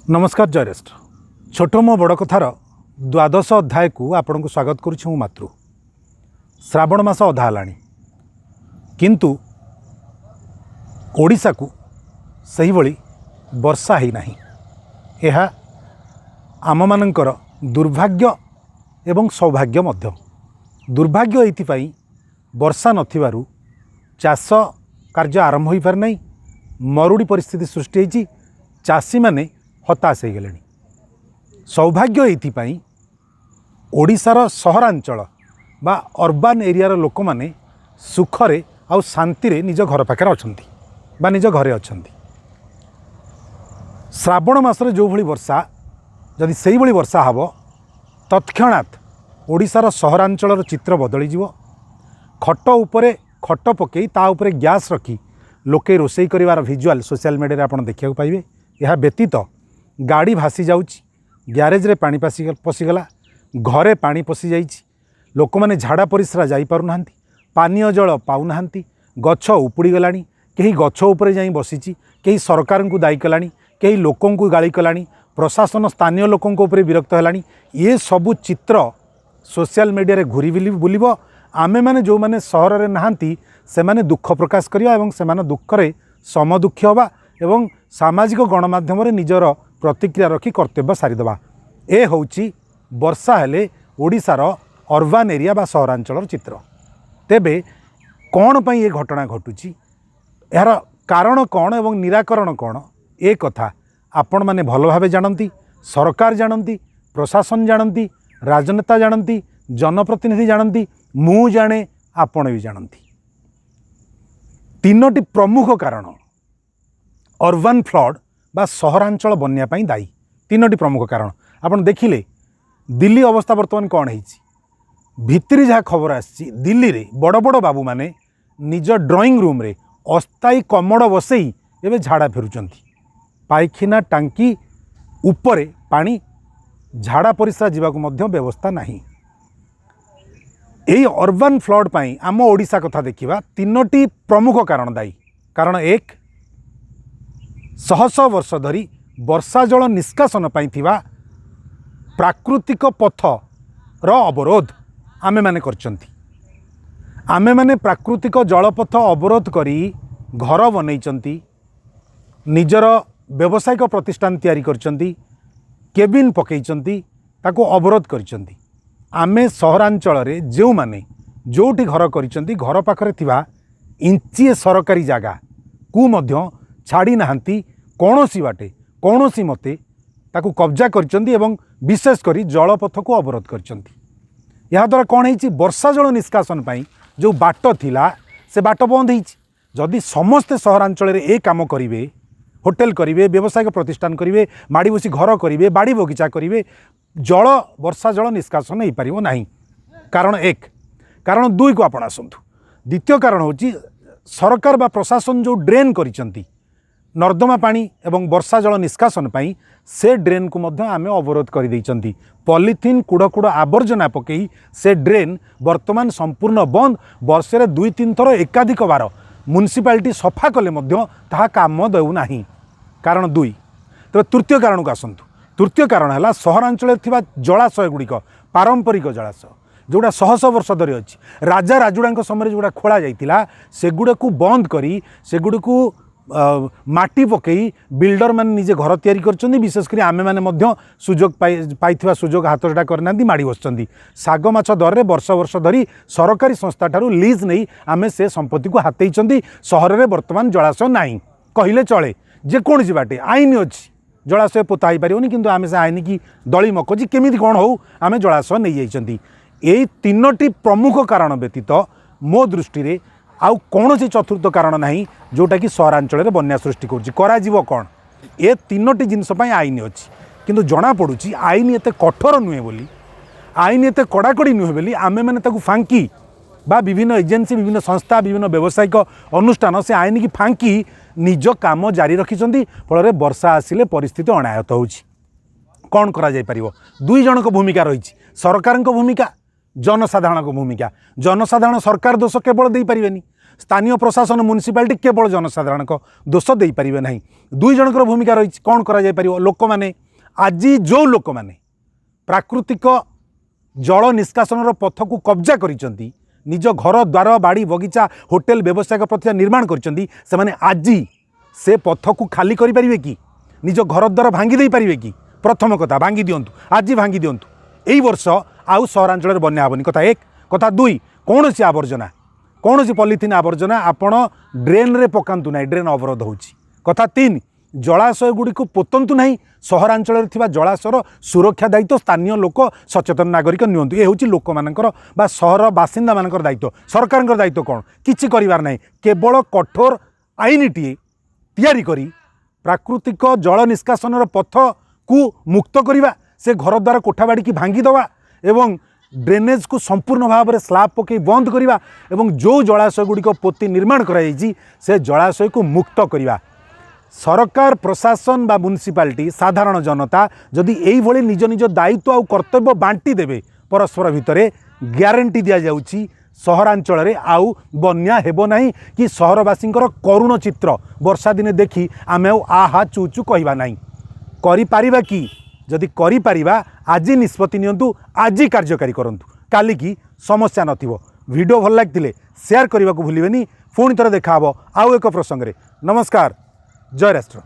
ନମସ୍କାର, ଜୟ ରାଷ୍ଟ୍ର। ଛୋଟ ମୋ ବଡ଼ କଥାର ଦ୍ୱାଦଶ ଅଧ୍ୟାୟକୁ ଆପଣଙ୍କୁ ସ୍ୱାଗତ କରୁଛି ମୁଁ ମାତୃ। ଶ୍ରାବଣ ମାସ ଅଧା ହେଲାଣି, କିନ୍ତୁ ଓଡ଼ିଶାକୁ ସେହିଭଳି ବର୍ଷା ହେଇନାହିଁ। ଏହା ଆମମାନଙ୍କର ଦୁର୍ଭାଗ୍ୟ ଏବଂ ସୌଭାଗ୍ୟ ମଧ୍ୟ। ଦୁର୍ଭାଗ୍ୟ ଏଇଥିପାଇଁ, ବର୍ଷା ନଥିବାରୁ ଚାଷ କାର୍ଯ୍ୟ ଆରମ୍ଭ ହୋଇପାରିନାହିଁ, ମରୁଡ଼ି ପରିସ୍ଥିତି ସୃଷ୍ଟି ହୋଇଛି, ଚାଷୀମାନେ ହତାଶ ହୋଇଗଲେଣି। ସୌଭାଗ୍ୟ ଏଇଥିପାଇଁ, ଓଡ଼ିଶାର ସହରାଞ୍ଚଳ ବା ଅର୍ବାନ୍ ଏରିଆର ଲୋକମାନେ ସୁଖରେ ଆଉ ଶାନ୍ତିରେ ନିଜ ଘର ପାଖରେ ଅଛନ୍ତି ବା ନିଜ ଘରେ ଅଛନ୍ତି। ଶ୍ରାବଣ ମାସରେ ଯେଉଁଭଳି ବର୍ଷା, ଯଦି ସେଇଭଳି ବର୍ଷା ହେବ, ତତ୍କ୍ଷଣାତ୍ ଓଡ଼ିଶାର ସହରାଞ୍ଚଳର ଚିତ୍ର ବଦଳିଯିବ। ଖଟ ଉପରେ ଖଟ ପକାଇ ତା ଉପରେ ଗ୍ୟାସ୍ ରଖି ଲୋକେ ରୋଷେଇ କରିବାର ଭିଜୁଆଲ୍ ସୋସିଆଲ ମିଡ଼ିଆରେ ଆପଣ ଦେଖିବାକୁ ପାଇବେ। ଏହା ବ୍ୟତୀତ ଗାଡ଼ି ଭାସି ଯାଉଛି, ଗ୍ୟାରେଜରେ ପାଣି ପଶିଗଲା, ଘରେ ପାଣି ପଶିଯାଇଛି, ଲୋକମାନେ ଝାଡ଼ା ପରିସ୍ରା ଯାଇପାରୁନାହାନ୍ତି, ପାନୀୟ ଜଳ ପାଉନାହାନ୍ତି, ଗଛ ଉପୁଡ଼ିଗଲାଣି, କେହି ଗଛ ଉପରେ ଯାଇ ବସିଛି, କେହି ସରକାରଙ୍କୁ ଦାୟୀ କଲାଣି, କେହି ଲୋକଙ୍କୁ ଗାଳି କଲାଣି, ପ୍ରଶାସନ ସ୍ଥାନୀୟ ଲୋକଙ୍କ ଉପରେ ବିରକ୍ତ ହେଲାଣି। ଏ ସବୁ ଚିତ୍ର ସୋସିଆଲ ମିଡ଼ିଆରେ ଘୁରି ବୁଲିବ। ଆମେମାନେ ଯେଉଁମାନେ ସହରରେ ନାହାନ୍ତି, ସେମାନେ ଦୁଃଖ ପ୍ରକାଶ କରିବା ଏବଂ ସେମାନେ ଦୁଃଖରେ ସମଦୁଃଖୀ ହେବା ଏବଂ ସାମାଜିକ ଗଣମାଧ୍ୟମରେ ନିଜର ପ୍ରତିକ୍ରିୟା ରଖି କର୍ତ୍ତବ୍ୟ ସାରିଦେବା। ଏ ହେଉଛି ବର୍ଷା ହେଲେ ଓଡ଼ିଶାର ଅର୍ବାନ୍ ଏରିଆ ବା ସହରାଞ୍ଚଳର ଚିତ୍ର। ତେବେ କ'ଣ ପାଇଁ ଏ ଘଟଣା ଘଟୁଛି, ଏହାର କାରଣ କ'ଣ ଏବଂ ନିରାକରଣ କ'ଣ, ଏ କଥା ଆପଣମାନେ ଭଲ ଭାବେ ଜାଣନ୍ତି, ସରକାର ଜାଣନ୍ତି, ପ୍ରଶାସନ ଜାଣନ୍ତି, ରାଜନେତା ଜାଣନ୍ତି, ଜନପ୍ରତିନିଧି ଜାଣନ୍ତି, ମୁଁ ଜାଣେ, ଆପଣ ବି ଜାଣନ୍ତି। ତିନୋଟି ପ୍ରମୁଖ କାରଣ ଅର୍ବାନ୍ ଫ୍ଲଡ୍ ବା ସହରାଞ୍ଚଳ ବନ୍ୟା ପାଇଁ ଦାୟୀ। ତିନୋଟି ପ୍ରମୁଖ କାରଣ। ଆପଣ ଦେଖିଲେ ଦିଲ୍ଲୀ ଅବସ୍ଥା ବର୍ତ୍ତମାନ କ'ଣ ହେଇଛି। ଭିତିରି ଯାହା ଖବର ଆସିଛି, ଦିଲ୍ଲୀରେ ବଡ଼ ବଡ଼ ବାବୁମାନେ ନିଜ ଡ୍ରଇଂ ରୁମ୍ରେ ଅସ୍ଥାୟୀ କମଡ଼ ବସେଇ ଏବେ ଝାଡ଼ା ଫେରୁଛନ୍ତି। ପାଇଖାନା ଟାଙ୍କି ଉପରେ ପାଣି, ଝାଡ଼ା ପରିସ୍ରା ଯିବାକୁ ମଧ୍ୟ ବ୍ୟବସ୍ଥା ନାହିଁ। ଏଇ ଅର୍ବାନ୍ ଫ୍ଲଡ୍ ପାଇଁ ଆମ ଓଡ଼ିଶା କଥା ଦେଖିବା, ତିନୋଟି ପ୍ରମୁଖ କାରଣ ଦାୟୀ। କାରଣ ଏକ, ଶହ ଶହ ବର୍ଷ ଧରି ବର୍ଷା ଜଳ ନିଷ୍କାସନ ପାଇଁ ଥିବା ପ୍ରାକୃତିକ ପଥର ଅବରୋଧ ଆମେମାନେ କରିଛନ୍ତି। ଆମେମାନେ ପ୍ରାକୃତିକ ଜଳପଥ ଅବରୋଧ କରି ଘର ବନେଇଛନ୍ତି, ନିଜର ବ୍ୟବସାୟିକ ପ୍ରତିଷ୍ଠାନ ତିଆରି କରିଛନ୍ତି, କେବିନ୍ ପକାଇଛନ୍ତି, ତାକୁ ଅବରୋଧ କରିଛନ୍ତି। ଆମେ ସହରାଞ୍ଚଳରେ ଯେଉଁମାନେ ଯେଉଁଠି ଘର କରିଛନ୍ତି, ଘର ପାଖରେ ଥିବା ଇଞ୍ଚିଏ ସରକାରୀ ଜାଗାକୁ ମଧ୍ୟ ଛାଡ଼ି ନାହାନ୍ତି। କୌଣସି ବାଟେ କୌଣସି ମତେ ତାକୁ କବ୍ଜା କରିଛନ୍ତି ଏବଂ ବିଶେଷ କରି ଜଳପଥକୁ ଅବରୋଧ କରିଛନ୍ତି। ଏହାଦ୍ୱାରା କ'ଣ ହେଇଛି? ବର୍ଷା ଜଳ ନିଷ୍କାସନ ପାଇଁ ଯେଉଁ ବାଟ ଥିଲା, ସେ ବାଟ ବନ୍ଦ ହେଇଛି। ଯଦି ସମସ୍ତେ ସହରାଞ୍ଚଳରେ ଏ କାମ କରିବେ, ହୋଟେଲ କରିବେ, ବ୍ୟବସାୟିକ ପ୍ରତିଷ୍ଠାନ କରିବେ, ମାଡ଼ି ବସି ଘର କରିବେ, ବାଡ଼ି ବଗିଚା କରିବେ, ବର୍ଷା ଜଳ ନିଷ୍କାସନ ହେଇପାରିବ ନାହିଁ। କାରଣ ଏକ। କାରଣ ଦୁଇକୁ ଆପଣ ଆସନ୍ତୁ। ଦ୍ୱିତୀୟ କାରଣ ହେଉଛି, ସରକାର ବା ପ୍ରଶାସନ ଯେଉଁ ଡ୍ରେନ୍ କରିଛନ୍ତି ନର୍ଦ୍ଦମା ପାଣି ଏବଂ ବର୍ଷା ଜଳ ନିଷ୍କାସନ ପାଇଁ, ସେ ଡ୍ରେନ୍କୁ ମଧ୍ୟ ଆମେ ଅବରୋଧ କରିଦେଇଛନ୍ତି। ପଲିଥିନ୍, କୁଢ଼ କୁଢ଼ ଆବର୍ଜନା ପକାଇ ସେ ଡ୍ରେନ୍ ବର୍ତ୍ତମାନ ସମ୍ପୂର୍ଣ୍ଣ ବନ୍ଦ। ବର୍ଷରେ ଦୁଇ ତିନି ଥର, ଏକାଧିକ ବାର ମ୍ୟୁନିସିପାଲିଟି ସଫା କଲେ ମଧ୍ୟ ତାହା କାମ ଦେଉନାହିଁ। କାରଣ ଦୁଇ। ତେବେ ତୃତୀୟ କାରଣକୁ ଆସନ୍ତୁ। ତୃତୀୟ କାରଣ ହେଲା, ସହରାଞ୍ଚଳରେ ଥିବା ଜଳାଶୟ ଗୁଡ଼ିକ, ପାରମ୍ପରିକ ଜଳାଶୟ ଯେଉଁଟା ଶହ ଶହ ବର୍ଷ ଧରି ଅଛି, ରାଜା ରାଜୁଡ଼ାଙ୍କ ସମୟରେ ଯେଉଁଟା ଖୋଳା ଯାଇଥିଲା, ସେଗୁଡ଼ାକୁ ବନ୍ଦ କରି ସେଗୁଡ଼ିକୁ ମାଟି ପକାଇ ବିଲ୍ଡରମାନେ ନିଜେ ଘର ତିଆରି କରିଛନ୍ତି। ବିଶେଷ କରି ଆମେମାନେ ମଧ୍ୟ ସୁଯୋଗ ପାଇଥିବା ସୁଯୋଗ ହାତଛଡ଼ା କରିନାହାନ୍ତି, ମାଡ଼ି ବସିଛନ୍ତି। ଶାଗ ମାଛ ଦରରେ ବର୍ଷ ବର୍ଷ ଧରି ସରକାରୀ ସଂସ୍ଥାଠାରୁ ଲିଜ୍ ନେଇ ଆମେ ସେ ସମ୍ପତ୍ତିକୁ ହାତେଇଛନ୍ତି। ସହରରେ ବର୍ତ୍ତମାନ ଜଳାଶୟ ନାହିଁ କହିଲେ ଚଳେ। ଯେକୌଣସି ବାଟେ ଆଇନ ଅଛି, ଜଳାଶୟ ପୋତା ହେଇପାରିବନି, କିନ୍ତୁ ଆମେ ସେ ଆଇନକି ଦଳି ମକଚି କେମିତି କ'ଣ ହଉ ଆମେ ଜଳାଶୟ ନେଇଯାଇଛନ୍ତି। ଏଇ ତିନୋଟି ପ୍ରମୁଖ କାରଣ ବ୍ୟତୀତ ମୋ ଦୃଷ୍ଟିରେ ଆଉ କୌଣସି ଚତୁର୍ଥ କାରଣ ନାହିଁ, ଯେଉଁଟାକି ସହରାଞ୍ଚଳରେ ବନ୍ୟା ସୃଷ୍ଟି କରୁଛି। କରାଯିବ କ'ଣ? ଏ ତିନୋଟି ଜିନିଷ ପାଇଁ ଆଇନ ଅଛି, କିନ୍ତୁ ଜଣାପଡ଼ୁଛି ଆଇନ ଏତେ କଠୋର ନୁହେଁ ବୋଲି, ଆଇନ ଏତେ କଡ଼ାକଡ଼ି ନୁହେଁ ବୋଲି ଆମେମାନେ ତାକୁ ଫାଙ୍କି ବା ବିଭିନ୍ନ ଏଜେନ୍ସି, ବିଭିନ୍ନ ସଂସ୍ଥା, ବିଭିନ୍ନ ବ୍ୟବସାୟିକ ଅନୁଷ୍ଠାନ ସେ ଆଇନକି ଫାଙ୍କି ନିଜ କାମ ଜାରି ରଖିଛନ୍ତି। ଫଳରେ ବର୍ଷା ଆସିଲେ ପରିସ୍ଥିତି ଅଣାୟତ୍ତ ହେଉଛି। କ'ଣ କରାଯାଇପାରିବ? ଦୁଇ ଜଣଙ୍କ ଭୂମିକା ରହିଛି, ସରକାରଙ୍କ ଭୂମିକା, ଜନସାଧାରଣଙ୍କ ଭୂମିକା। ଜନସାଧାରଣ ସରକାର ଦୋଷ କେବଳ ଦେଇପାରିବେନି। ସ୍ଥାନୀୟ ପ୍ରଶାସନ, ମ୍ୟୁନିସିପାଲିଟି, କେବଳ ଜନସାଧାରଣଙ୍କ ଦୋଷ ଦେଇପାରିବେ ନାହିଁ। ଦୁଇ ଜଣଙ୍କର ଭୂମିକା ରହିଛି। କ'ଣ କରାଯାଇପାରିବ? ଲୋକମାନେ ଆଜି ଯେଉଁ ଲୋକମାନେ ପ୍ରାକୃତିକ ଜଳ ନିଷ୍କାସନର ପଥକୁ କବ୍ଜା କରିଛନ୍ତି, ନିଜ ଘର ଦ୍ୱାର, ବାଡ଼ି ବଗିଚା, ହୋଟେଲ, ବ୍ୟବସାୟିକ ପ୍ରତିଷ୍ଠାନ ନିର୍ମାଣ କରିଛନ୍ତି, ସେମାନେ ଆଜି ସେ ପଥକୁ ଖାଲି କରିପାରିବେ କି? ନିଜ ଘର ଦ୍ୱାର ଭାଙ୍ଗି ଦେଇପାରିବେ କି? ପ୍ରଥମ କଥା, ଭାଙ୍ଗି ଦିଅନ୍ତୁ, ଆଜି ଭାଙ୍ଗି ଦିଅନ୍ତୁ। ଏଇ ବର୍ଷ ଆଉ ସହରାଞ୍ଚଳରେ ବନ୍ୟା ହେବନି। କଥା ଏକ। କଥା ଦୁଇ, କୌଣସି ଆବର୍ଜନା, କୌଣସି ପଲିଥିନ୍ ଆବର୍ଜନା ଆପଣ ଡ୍ରେନ୍ରେ ପକାନ୍ତୁ ନାହିଁ, ଡ୍ରେନ୍ ଅବରୋଧ ହେଉଛି। କଥା ତିନି, ଜଳାଶୟ ଗୁଡ଼ିକୁ ପୋତନ୍ତୁ ନାହିଁ। ସହରାଞ୍ଚଳରେ ଥିବା ଜଳାଶୟର ସୁରକ୍ଷା ଦାୟିତ୍ୱ ସ୍ଥାନୀୟ ଲୋକ, ସଚେତନ ନାଗରିକ ନିଅନ୍ତୁ। ଏ ହେଉଛି ଲୋକମାନଙ୍କର ବା ସହର ବାସିନ୍ଦାମାନଙ୍କର ଦାୟିତ୍ୱ। ସରକାରଙ୍କର ଦାୟିତ୍ୱ କ'ଣ? କିଛି କରିବାର ନାହିଁ। କେବଳ କଠୋର ଆଇନଟିଏ ତିଆରି କରି ପ୍ରାକୃତିକ ଜଳ ନିଷ୍କାସନର ପଥକୁ ମୁକ୍ତ କରିବା, ସେ ଘରଦ୍ୱାର କୋଠାବାଡ଼ିକି ଭାଙ୍ଗିଦେବା ଏବଂ ଡ୍ରେନେଜ୍କୁ ସମ୍ପୂର୍ଣ୍ଣ ଭାବରେ ସ୍ଲାବ୍ ପକାଇ ବନ୍ଦ କରିବା ଏବଂ ଯେଉଁ ଜଳାଶୟ ଗୁଡ଼ିକ ପୋତି ନିର୍ମାଣ କରାଯାଇଛି, ସେ ଜଳାଶୟକୁ ମୁକ୍ତ କରିବା। ସରକାର, ପ୍ରଶାସନ ବା ମ୍ୟୁନିସିପାଲିଟି, ସାଧାରଣ ଜନତା ଯଦି ଏଇଭଳି ନିଜ ନିଜ ଦାୟିତ୍ୱ ଆଉ କର୍ତ୍ତବ୍ୟ ବାଣ୍ଟି ଦେବେ ପରସ୍ପର ଭିତରେ, ଗ୍ୟାରେଣ୍ଟି ଦିଆଯାଉଛି, ସହରାଞ୍ଚଳରେ ଆଉ ବନ୍ୟା ହେବ ନାହିଁ କି ସହରବାସୀଙ୍କର କରୁଣ ଚିତ୍ର ବର୍ଷା ଦିନେ ଦେଖି ଆମେ ଆଉ ଆହା ଚୁ ଚୁ କହିବା ନାହିଁ। କରିପାରିବା କି? ଯଦି କରିପାରିବା, ଆଜି ନିଷ୍ପତ୍ତି ନିଅନ୍ତୁ, ଆଜି କାର୍ଯ୍ୟକାରୀ କରନ୍ତୁ, କାଲିକି ସମସ୍ୟା ନଥିବ। ଭିଡ଼ିଓ ଭଲ ଲାଗିଥିଲେ ସେୟାର କରିବାକୁ ଭୁଲିବେନି। ପୁଣି ଥରେ ଦେଖା ହେବ ଆଉ ଏକ ପ୍ରସଙ୍ଗରେ। ନମସ୍କାର, ଜୟ ରାଷ୍ଟ୍ର।